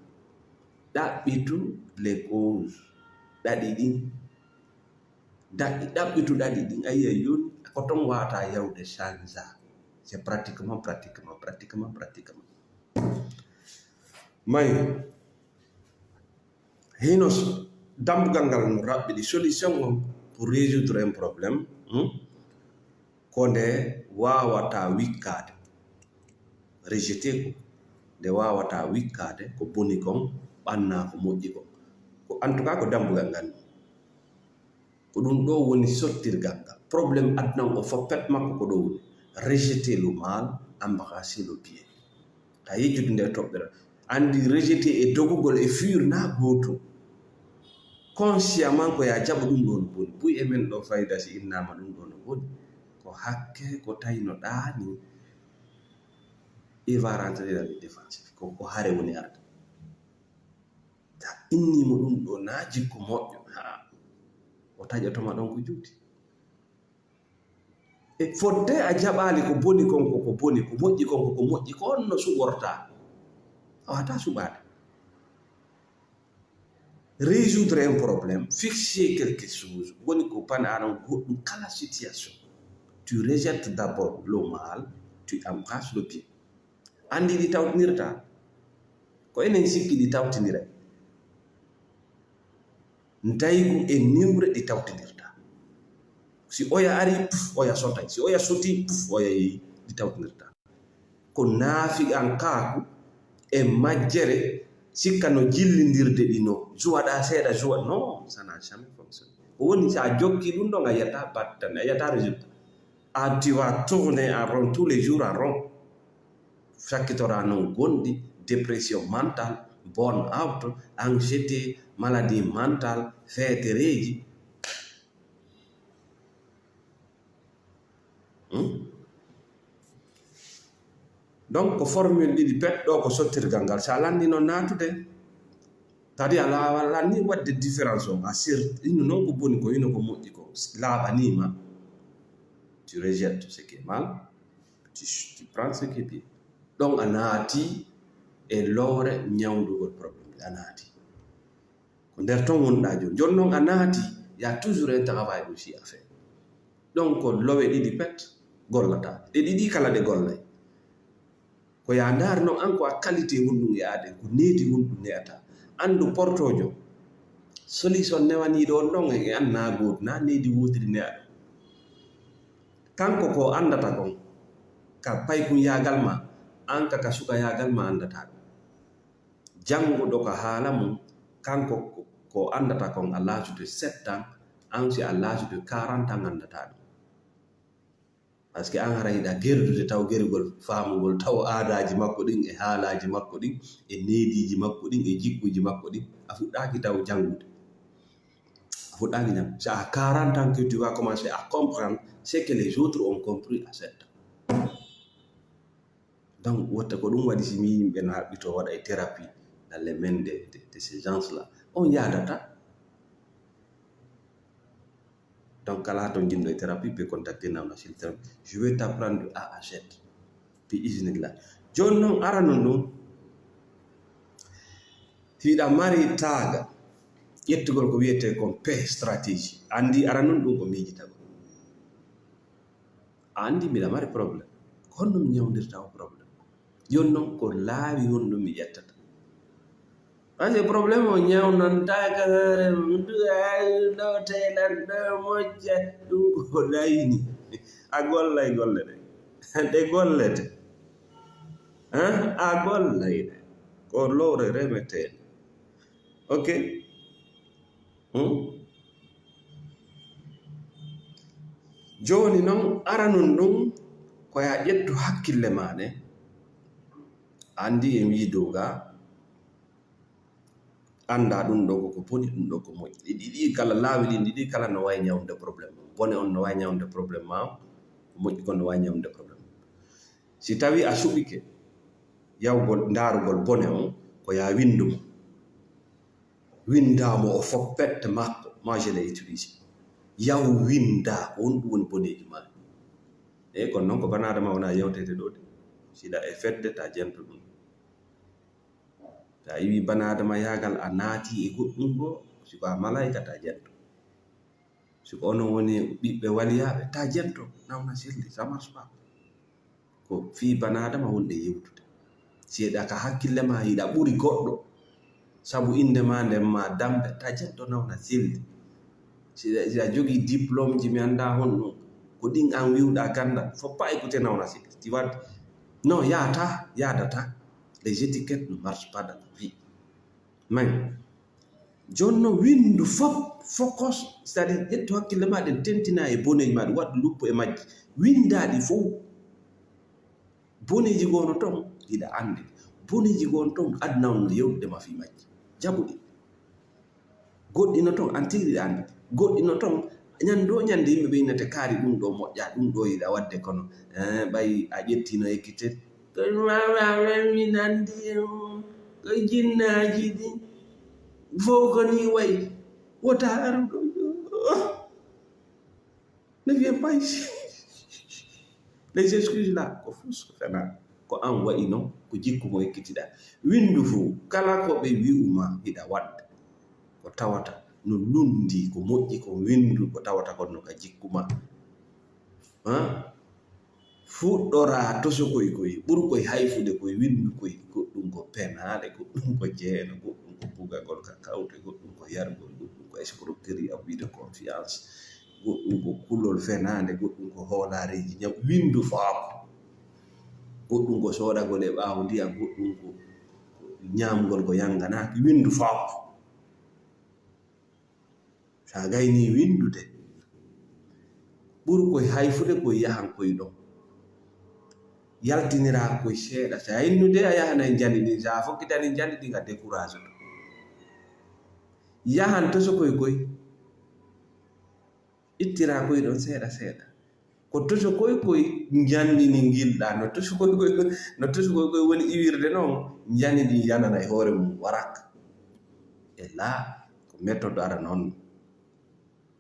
Ɗaɓɓitu les causes. Ɗaɗi ɗin. Ɗaɓɓi-, ɗaɓɓitu ɗaɗi ɗin. A yi'ay jooni, ko ton wata yawde change. C'est pratiquement, pratiquement, pratiquement, pratiquement. May, hino s-, dambugal ngal no raɓɓiɗi, solution on pour résoudre un problème, hmm? Ko nde waawata wikkaade. Rejeté ko nde waawata wikkaade ko boni kon, ɓanna ko moƴƴi kon. Ko, en tout cas, ko dambugal ngal. Ko ɗum ɗoo woni sottirgal ngal. Problème aduna o fof, pet makko ko ɗoo woni. Rejeter le mal, embrasser le bien. Ka yejjude nde toɓɓere. Anndi rejeter e dogugol e fuir na gootum. Consciemment ko yaa jaɓa ɗum ɗoo no boni. Buy e men ɗoo fayda si innaama ɗum ɗoo no boni. Ko hakke ko tawno ɗaani. Il va rentrer dans les défensives. Ko, ko hare woni arde. Ta inni mo ɗum ɗoo na jikku moƴƴo. Ha. O taƴoto ma ɗon ko juuti. E fodde a jaɓaali ko boni kon ko, ko boni, ko moƴƴi kon ko, ko moƴƴi, ko honno suɓorta? A wata suɓaade. Résoudre un problème, fixer quelque chose, woni ko panɗa ɗon goɗɗum kala situation. Tu rejettes d'abord le mal, tu embrasses le bien. Anndi ɗi tawtinirta? Ko enen sikki ɗi tawtiniray. Ndaygu e niwre ɗi tawtinirta. Si oya ari, puf, oya sotay. Si oya soti, puf, oya yehi, ɗi tawtinirta. Ko naafiqankaaku e majjere sikka no jillindirde ɗi no joua ɗa seeɗa joua. Non, ça n'a jamais fonctionné. Ko woni, sa jokki ɗum ɗon, a yiyata battane, a yiyata résultat. Ah, tu vas tourner en rond, tous les jours en rond. Sakkitoraa non gonɗi, dépression mentale, burn-out, anxiété, maladie mentale, feetereeji. Hmm? Donc, ko formule ɗiɗi pet ɗo, ko sottirgal ngal. Sa lanndi noon naatude, kadi a laawaa lanndi waɗde différence o. A sert-, hino noon ko boni ko, hino ko moƴƴi ko. Laaɓaniima, tu rejettes ce qui est mal, tu, tu prends ce qui est bien. Ɗon a naati e lowre ñawndugol problème, a naati. Ko nder ton wonɗaa jooni. Jooni noon a naati, Il y a toujours un travail aussi à faire. Donc, ko lowe ɗiɗi pet gollata. Ɗe ɗiɗi kala ɗe gollay. Ko ya ndaar noon an ko a qualité honɗum e aade, ko needi honɗum ne'ata. Anndu portoojo, solution newaniiɗo on ɗon e an na gootu, na needi wootiri ne'aɗo. Kanko ko anndata kon, ka paykunyaagal ma, an ka, ka sukayaagal ma anndata ɗum. Jannguɗo ka haala mum, kanko ko, ko anndata kon à l'âge de sept ans, an si à l'âge de quarante ans anndata ɗum. Parce que an hara hiɗa gerdude taw gerugol faamugol taw aadaaji makko ɗin e haalaaji makko ɗin e neediiji makko ɗin e jikkuuji makko ɗin, a fuɗɗaaki taw janngude. A fuɗɗaaki janngude. C'est à quarante ans que tu vas commencer à comprendre ce que les autres ont compris à sept ans. Donc, wotta ko ɗum waɗi si mi yimɓe no haɓɓitoo waɗa e thérapie dans les mains de, de, de ces gens-là. On yaadata. Donc, kala to njiɗɗo e thérapie, peut contacter Namna Children. Je vais t'apprendre de A à Z. Bi iznillah. Jooni noon, aranun ɗum, hiɗa mari taaga ƴettugol ko wiyetee kon P stratégie. Anndi aranun ɗum ko miijitagol. A anndi mbiɗa mari problème. Ko honno mi ñawndirta o problème? Jooni noon ko laawi honɗum mi ƴettata? Parce que problème o ñawnantaaka hoore mum, ɗo telan, ɗo moƴƴa, ɗum ko ɗayni. A gollay golle ɗe. Ɗe gollete. Hein? A gollay ɗe. Ko lowre remeteende. Ok? Hmm? Jooni noon, aranun ɗum ko ya ƴettu hakkille maa nde. Anndi en wii dow ga, annda ɗum ɗo ko ko boni, ɗum ɗo ko moƴƴi. Ɗi ɗiɗi kala, laawi ɗin ɗiɗi kala no wawi ñawnde problème. Bone on no wawi ñawnde problème ma, ko moƴƴi kon no wawi ñawnde problème. Si tawii a suɓike yahugol ndaarugol bone on, ko ya winndu mo. Winndaa mo o fof pette makko, moi je l'ai utilisé. Yahu winndaa ko honɗum woni boneeji maa. Eyi, kono noon ko banaadama wona yewtede ɗo de. Si hiɗa e fedde, ta jento ɗum. Ta iwi banaadama yaagal a naati e goɗɗum goo, si ko a malaayika, ta jento. Si ko onon woni ɓiɓɓe waliyaaɓe, ta jento, nawna selli, ça marche pas. Ko fii banaadama wonɗe yewtude. Si eɗa ka hakkille ma hiɗa ɓuri goɗɗo, sabu innde ma nden ma dambe, ta jento, nawna selli. Si, si a jogii diplôme ji, mi anndaa honɗum, ko ɗin an wiwɗa gannda, faut pas écouter, nawna selli. Tu vois, non, yaata, yaadata. Les étiquettes ne marchent pas dans la vie. Mais, jooni no winndu fof, focus, c'est-à-dire ƴettu hakkille ma ɗen tentina e boneeji ma, ɗi waɗ luppo e majji. Winndaa ɗi fof. Boneeji goo no toon, hiɗa anndi. Boneeji goo no toon, aduna on no yewtude ma fii majji. Jaɓu ɗi. Goɗɗi no toon, an tigi hiɗa anndi. Goɗɗi no toon, ñande o ñande yimɓe ɓe innete kaari ɗum ɗo moƴƴa, ɗum ɗo yiɗa waɗde kono, eh, ɓay a ƴettino ekkite. Kono wawa wen min anndi, eh, ko jinnaaji ɗi. Fof ko ni wayi. Wota aruɗo. Ne vient pas ici. Les excuses là, ko fus, ko fena. Ko an wayi noon, ko jikku mo ekkitiɗa. Winndu fuu, kala ko ɓe wi'u ma hiɗa waɗde, ko tawata no lundi, ko moƴƴi ko winndu, ko tawata kon no ka jikku ma. Ha? Fuɗɗoraa tosokoy koy, ɓurkoy hayfude koy, winndu koy, goɗɗum ko penaale, goɗɗum ko jeeno, goɗɗum ko bugagol ka kawte, goɗɗum ko yargol, goɗɗum ko escroquerie, abus de confiance, goɗɗum ko kulol fenaande, goɗɗum ko hoolaareeji ñaw, winndu fof. Goɗɗum ko soodagol e ɓaawo ndiyam, goɗɗum ko ñaamgol ko yannganaaki, winndu fof. So a gaynii winndude, ɓurkoy hayfude koy yahan koy ɗon. Yaltiniraa koy seeɗa. So a innude, a yahanay njani ɗin. So a fokkitanii njani ɗin, a décourage to. Yahan tosokoy koy. Ittiraa koy ɗon seeɗa seeɗa. Ko tosokoy koy njani ɗin ngilɗaa. No tosokoy koy, no tosokoy koy woni iwirde noon, njani ɗin yanana e hoore mum, warak. E laa, ko méthode ara noon.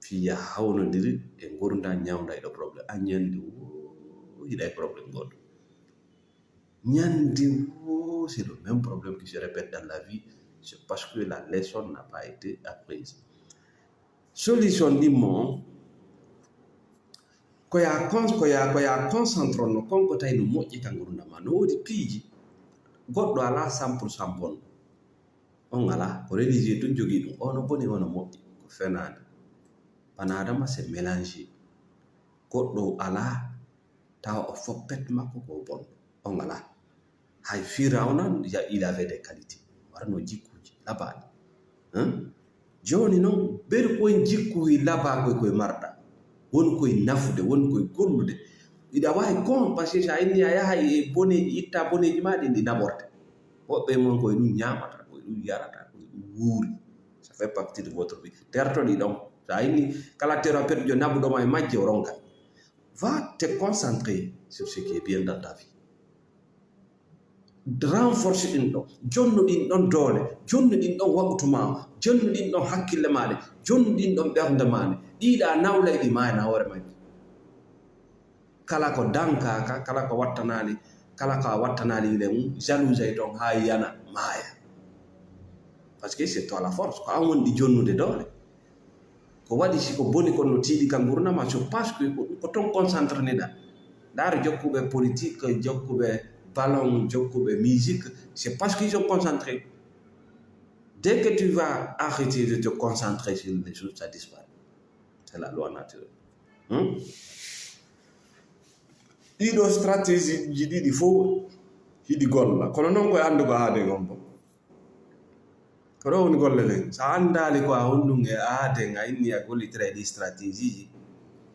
Fii ya hawnodiri e ngurndan ñawnda e ɗo problème. A ñande woo hiɗa e problème goɗɗo. Ñande woo, c'est le même problème qui se répète dans la vie. C'est parce que la leçon n'a pas été apprise. Solution ɗimmo on, ko ya cons-, ko ya, ko ya concentre on no kon ko tawi no moƴƴi ka ngurndan ma. No woodi piiji goɗɗo alaa cent pour cent bon. On alaa, ko religieux tun jogii ɗum. Ono boni, ono moƴƴi, ko fenaande. Bana Adama c'est mélangé. Goɗɗo alaa tawa o foppet makko ko bon. On alaa. Hay Firawna, ya, il avait des qualités. Warno jikkuuji labaaɗi. Hein? Jooni non, ɓeɗo koye jikkuuji labaakoy koye marɗa. Won koye nafude, won koye gollude. Iɗa waawi kon, parce que so a inni a yahay e boneeji, itta boneeji ma ɗin, ɗi naɓorte. Woɓɓe mon koye ɗum ñaamata, koye ɗum yarata, koye ɗum wuuri. Ça fait partie de votre vie. Tertoɗi ɗon. So a inni kala thérapeute jo naɓuɗo ma e majje o ronka. Va te concentrer sur ce qui est bien dans ta vie. Renforce ɗin ɗon, jonnu ɗin ɗon doole, jonnu ɗin ɗon waqtu ma, jonnu ɗin ɗon hakkille maɗe, jonnu ɗin ɗon ɓernde maɗe. Ɗiɗa nawla e ɗi maayna hoore majji. Kala ko dankaaka, kala ko wattanaali, kala ko a wattanaali ile mum, jalouse ton haa yana maaya. Parce que c'est toi la force, ko an woni ɗi jonnude doole. Ko waɗi si ko boni kon no tiiɗi ka ngurndan ma, c'est parce que ko, ko ton concentré ni ɗa. Ndaar jokkuɓe politique, jokkuɓe ballon, jokkuɓe musique, c'est parce qu'ils sont concentrés. Dès que tu vas arrêter de te concentrer sur les choses, ça disparaît. C'est la loi naturelle. Hmm? Ɗiɗo stratégie ji ɗiɗi fof hiɗi golla. Kono noon koye anndu ko aaden on fof. Ko ɗo woni golle ɗen. So a anndaali ko a honɗum e aaden, a inni a gollitira e ɗi stratégie ji.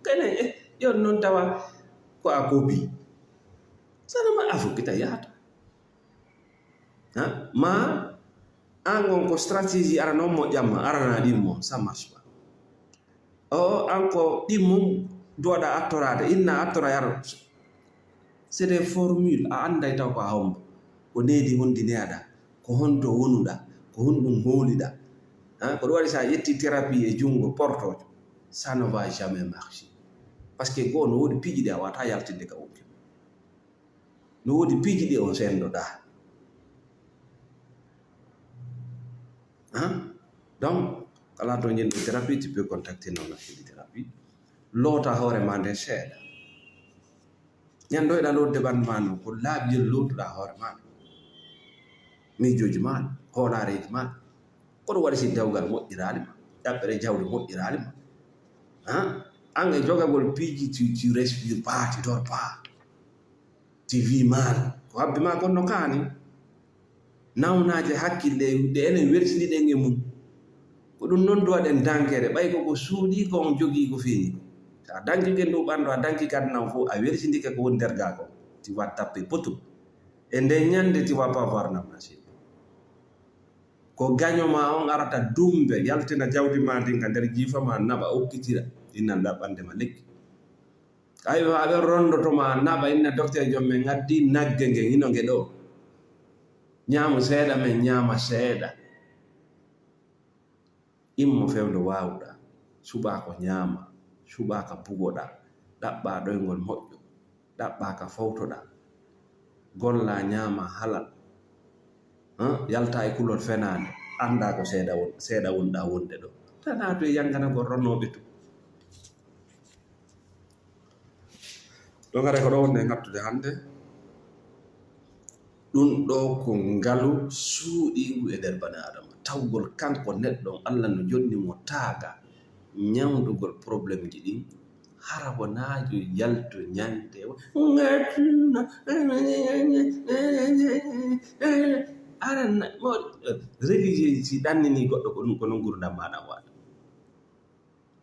Kene, eh, yon noon tawa ko a kopi. Sana ma a fokkita yaata. Ha? Ma, an on ko stratégie ara noon moƴƴamma, arana ɗin mo, ça marche pas. O, an ko ɗin mum duwaɗa attoraade, inna attora yaro. C'est des formules, a annday taw ko a hombo. Ko needi honɗi neaɗa, ko honto wonuɗa, ko honɗum hooliɗa. Ha? Ko ɗum waɗi so a ƴetti thérapie e junngo portoojo, ça ne va jamais marcher. Parce que goo no woodi piiji ɗi a wata yaltinde ka wonki. No woodi piiji ɗi on senndoɗaa. Hein? Donc, kala to njenɗo thérapie, tu peux contacter non la thérapie. Loota hoore ma nden seeɗa. Ñande ɗa lootde ɓanndu ma non, ko laaɓi lootuɗaa hoore ma. Miijooji ma, hoolaareeji ma. Ko ɗum waɗi si dewgal moƴƴiraali ma, ɗaɓɓere jawdi moƴƴiraali ma. Hein? An e jogagol piiji, tu, tu respires pas, tu dors pas. Tu vis mal. Ko habbi ma kon no kaani. Nawnaaje hakkille ɗe enen weltiniɗen e mum. Ko ɗum noon duwaɗen dankere, ɓay ko ko suuɗii ko on jogii ko feeñi. So a danki ken ɗum ɓanndu, a danki kadi nan fof, a weltindike ko woni nder gaa kon. Tu vas taper poteau. E nden ñande, tu vas pas voir nam na seeɗa. Ko gaño ma on arata dumbe, yaltina jawdi ma ndin ka nder jiifa ma, naɓa, okkitira, innan ɗaɓɓande ma lekki. Aywa, aɓe rondoto ma, naɓa, inna docteur jom men addi nagge ngen, hino nge ɗo. Ñaamu seeɗa, men ñaama seeɗa. Immo fewndo waawuɗa, suɓaa ko ñaama, suɓaa ka bugoɗa, ɗaɓɓaa ɗoyngol moƴƴo, ɗaɓɓaa ka fowtoɗa, gollaa ñaamaa halal. Hã? Yaltaa e kulol fenaande, anndaa ko seeɗa won-, seeɗa wonɗaa wonde ɗo. Tanaa to e yannganagol ronnooɓe tun. Ɗo kadi ko ɗo wonde ngattude hannde. Ɗum ɗo ko ngalu suuɗiingu e nder bani Aadama. Tawgol kanko neɗɗo on, Allah no jonni mo taaga ñawndugol problème ji ɗin. Hara wonaa yo yaltu ñande o, ngatuna, aran mo, religieux si ɗannini goɗɗo ko ɗum, ko non ngurdam maaɗa waɗa.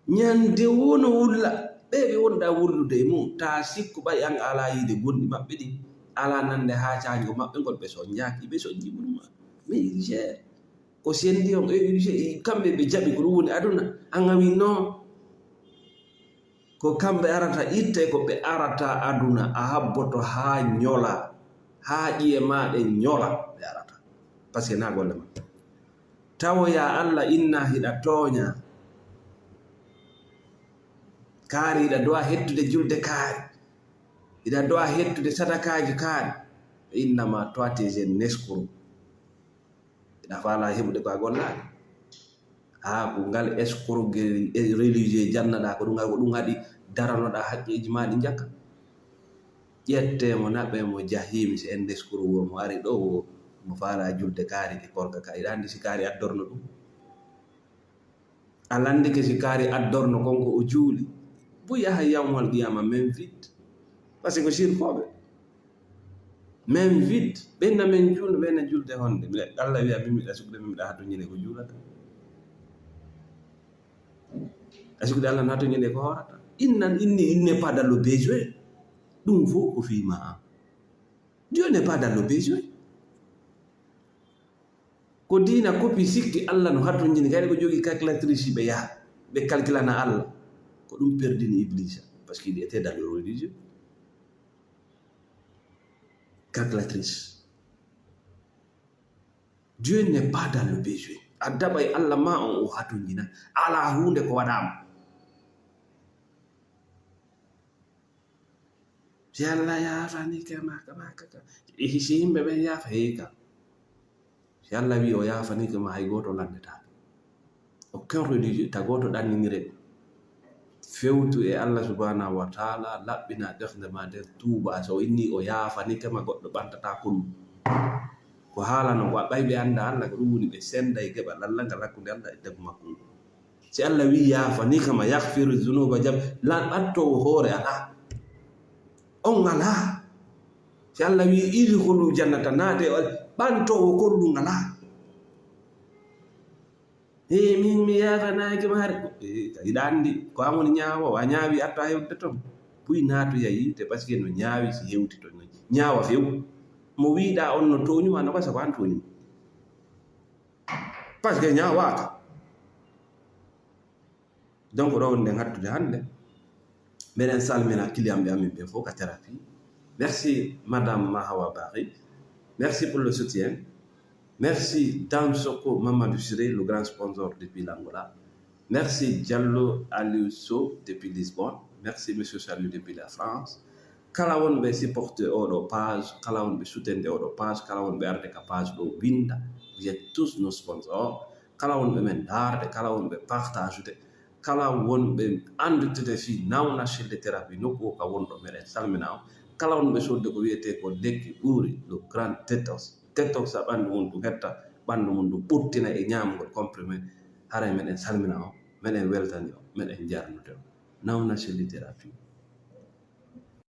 Ñande woo no wulla, ɓe ɓe wonɗa wullude e mum, taa sikku ɓay an a alaa yiide gonɗi maɓɓe ɗin, a alaa nande haa caanjo maɓɓe ngol, ɓe sonjaaki, ɓe sonji ɓuri ma. Mais il gère. Ko sendi on, e, e, kamɓe ɓe jaɓi ko ɗum woni aduna, an a wi non. Ko kamɓe arata itte, ko ɓe arata aduna, a habboto haa ñola, haa ƴiye maa ɗen ñola, ɓe arata. Parce que na golle maɓɓe. Tawo, ya Allah, inna hiɗa tooña. Kaari, hiɗa duwa hettude julde kaari. Hiɗa duwa hettude sadakaaji kaari. Innama toi, tu es un escroc. Hiɗa faala heɓude ko a gollaani. Haa ko ngal escroquerie religieux jannaɗaa ko ɗum, ngal ko ɗum haɗi daranoɗaa haqqeeji maa ɗi njakka. Ƴettee mo, naɓee mo jahimi, si en ndeskuru woo mo ari ɗo woo mo faalaa julde kaari e korka ka. Iɗa anndi si kaari addorno ɗum? A lanndike si kaari addorno kon ko o juuli? Buy yaha yawmal qiyama men vide. Parce que ko sirkooɓe. Men vide. Ɓen na men juulno, ɓen na julde honde. Mbiɗa, Allah wiya min miɗa sukde, min miɗa hatonjine ko juulata. A sukde Allah na hatonjine ko hoorata. Innan inni, il n'est pas dans le besoin. Ɗum fof ko fii ma an. Dieu n'est pas dans le besoin. Ko diina kopi sikki Allah no hatonjini, kayɗe ko jogii calculatrice ɓe yaha, ɓe calculana Allah. Ko ɗum perdini Iblisa, parce qu'il était dans le religieux. Calculatrice. Dieu n'est pas dans le besoin. A daɓay Allah ma on o hatonjina, alaa huunde ko waɗaama. Si Allah yaafanike ma, ka, ma, ka, ka. Si yimɓe ɓen yaafa, heyi ka. Si Allah wi o yaafanike ma, hay gooto lanndetaake. Aucun religieux, ta gooto ɗanniniren. Fewtu e Allah subhanahu wa taala, laɓɓina ɓernde ma nden, tuuba. So o inni o yaafanike ma, goɗɗo ɓantataa kon. Ko haalano ko ɓay ɓe annda Allah, ko ɗum woni ɓe senda e geɓal Allah ngal hakkunde Allah e tagu makko ngu. Si Allah wi yaafanike ma, yaghfiru zunuba jam, lan ɓantoowo hoore alaa. On alaa. Si Allah wi idkhulu jannata, naate, ɓantoowo kon ɗum alaa. Ee, min mi yaafanaaki ma hari. Ee, ka iɗa anndi, ko an woni ñaawo, a ñaawi atta hewtude ton. Buy naatoya yiite, parce que no ñaawi si hewti ton. Ñaawa few. Mo wiiɗa on no tooñu ma, no gasa ko an tooñu. Parce que ñaawaaka. Donc, ɗo woni nden hattude hannde. Mbeɗen salmina client ɓe amin ɓe fof ka thérapie. Merci, Madame Mahawa Bari. Merci pour le soutien. Merci, Dame Soko Mamadou Siré, le grand sponsor depuis l'Angola. Merci, Diallo Aliou Sow depuis Lisbonne. Merci, Monsieur Salut depuis la France. Kala wonɓe supporter oɗo page, kala wonɓe soutenir oɗo page, kala wonɓe arde ka page ɗo winda, vous êtes tous nos sponsors. Kala wonɓe men ndaarde, kala wonɓe partageude, kala wonɓe anndude fii Nawna Chelde Thérapie, nokku o ka wonɗo, meɗen salmina on. Kala wonɓe sodde ko wiyetee ko lekki ɓuuri, le grand détox. Détox sa ɓanndu mum ɗum hetta, ɓanndu mum ɗum ɓuttina e ñaamgol comprimé. Haray meɗen salmina on, meɗen weltani on, meɗen jarnude on. Nawna Chelde Thérapie.